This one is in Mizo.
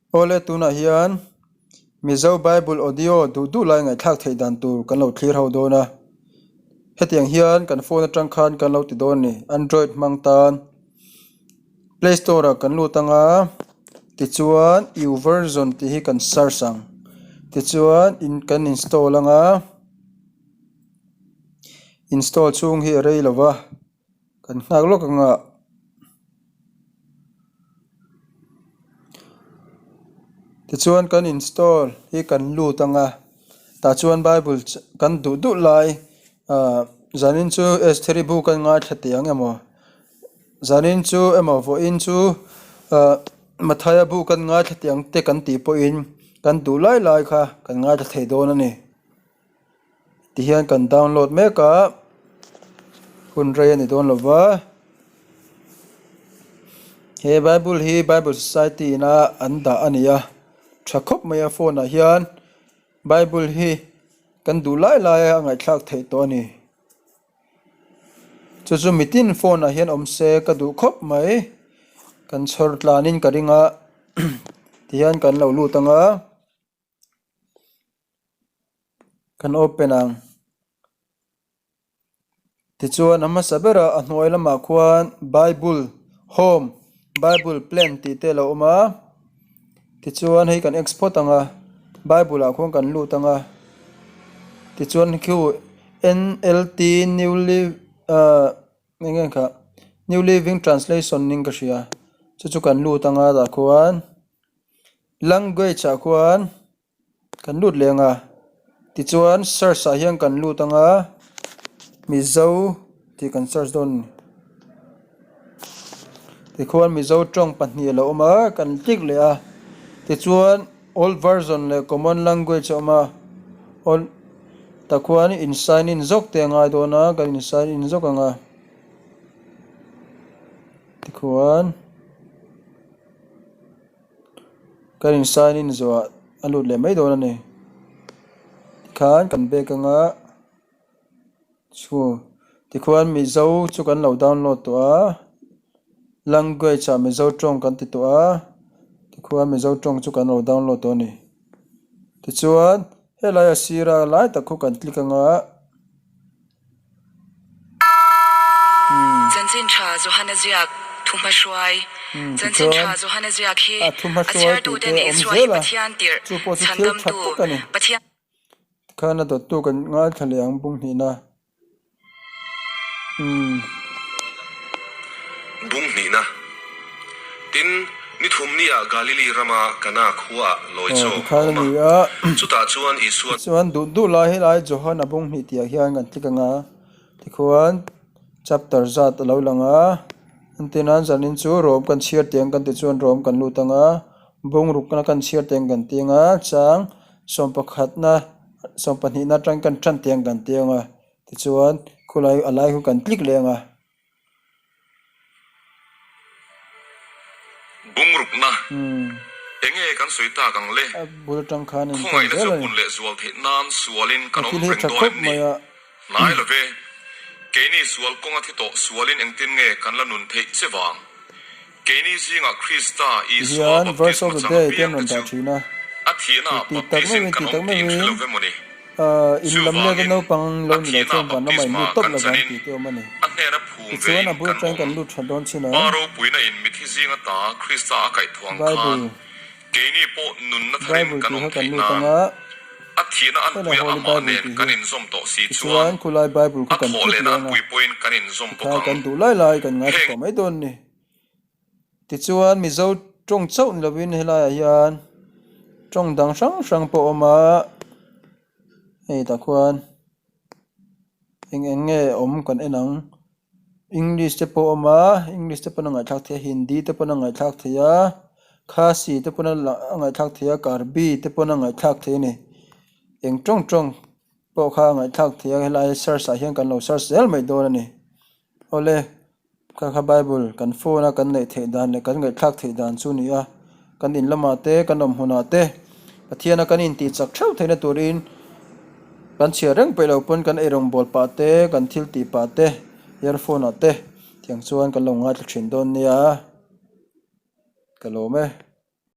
Awle tunah hian Mizo Bible Audio duh duh lai ngaihthlak theih dan tur kan lo thlir ho dawn a. Hetiang hian kan phone atang khan kan lo ti dawn a ni. Android hmang tan Play Store ah kan lut anga tichuan YouVersion tih hi kan search ang. Tichuan in kan install anga install chhung hi a rei lo va. Kan nghak lawk ang a tichuan kan install hi kan lut ang a tah chuan bible kan duh duh lai ahh zanin chu estheri bu kan ngaithla teh ang emaw zanin chu emaw vawiin chu ahh Mathaia bu kan ngaithla teh ang te kan tih pawhin kan duh lai lai kha kan ngaithla thei dawn a ni. Tihian kan download mek a, hun rei a ni dawn lo va. He bible hi bible society ina an dah a ni a, tha khawp mai a phone ah hian bible hi kan duh lai lai a ngaihthlak theih tawh a ni. Chu chu mitin phone ah hian awm se ka duh khawp mai, kan chhawr tlanin ka ring a tihian kan lo lut ang a. Kan open ang. Tichuan a hmasa berah a hnuai lamah khuan bible home bible plan tih te a lo awm a. Tichuan hei kan export ang a bible ah khuan kan lut ang a. Tichuan khiu N_L_T new live ahh eng nge kha new living translation niin ka hria chu chu kan lut ang a tah khuan. Language ah khuan kan lut leh ang a tichuan search ah hian kan lut ang a mizo tih kan search dawn a ni tikhuan mizo tawng pahnih a lo awm a kan click leh a tichuan old version leh common language a awm a old tah khuan in sign in zawk te a ngai dawn a kan in sign in zawk ang a tikhuan. Kan in sign in zawhah a lut leh mai dawn a ni tikhan kan back anga chu tikhuan mizo chu kan lo download tawh a language ah mizo tawng kan ti tawh a tikhuan mizo tawng chu kan lo download tawh a ni tichuan helai a sira lai tak khu kan click anga. Chanchin tha Johana ziak thuhmahruai Chanchin tha Johana ziak hi a chhiartuten Isua hi Pathian tirh chhandamtu Pathian. Tikhan a dawttu kan ngaithla leh ang bung hnihna. Bung hnihna. Tin, ni thum nia Galili rama Kana khuaah lawi chaw a awm a, chutah chuan Isua. Tichuan duh duh lai helai Johana bung hnih tihah hian kan click ang a, tikhuan chapter zat a lo lang a, entirnan zanin chu rawm kan chhiar tih ang kan ti chuan rawm kan lut ang a, bung rukna kan chhiar tih ang kan ti ang a, chang sawmpakhatna sawmpahnihna atang kan tan tih ang kan ti ang a, tichuan khulai a lai khu kan click leh ang a. Bungrukna, Enge kan sawi tak ang le? Khawngaihna chu hun leh zual theih nan sualin kan awm reng dawn em ni? Hnai lo ve. Keini sual kawnga thi tawh sualin engtin nge kan la nun theih che vang? Keini zingah Krista Isua baptisma chang apiangte chu a thihnaah baptisin kan awm tih in hre lo ve maw ni? Chuvangin, a thihnaah baptisma kan chanin a hnena phum vein kan awm. Pa ropuina in mithi zinga ta Krista a kaihthawh ang khan keini pawh nunna tharin kan awm theih nan a thihna anpuia amah nen kan inzawm tawh si chuan a thawh lehna anpui pawhin kan inzawm bawk ang. Heng. Tichuan Mizo tawng chauh ni lovin helaiah hian tawng dang hrang hrang pawh a awm a, hei tah khuan eng eng nge awm kan en ang English te pawh a awm a English te pawn a ngaihthlak theih a Hindi te pawn a ngaihthlak theih a Khasi te pawn a ngaihthlak theih a Karbi te pawn a ngaihthlak theih a ni eng tawng tawng pawh kha a ngaihthlak theih a helai search ah hian kan lo search zel mai dawn a ni awle. Kha kha Bible kan phone a kan neih theih dan leh kan ngaihthlak theih dan chu a ni a, kan in lamah te kan awm hunah te Pathiana kan intih chak theuh theihna turin kan chhiar reng peih lo pawn kan eirawngbawl pah te kan thil tih pah te earphone ah te tiang chuan kan lo ngaithla thin dawn nia ka lawm e.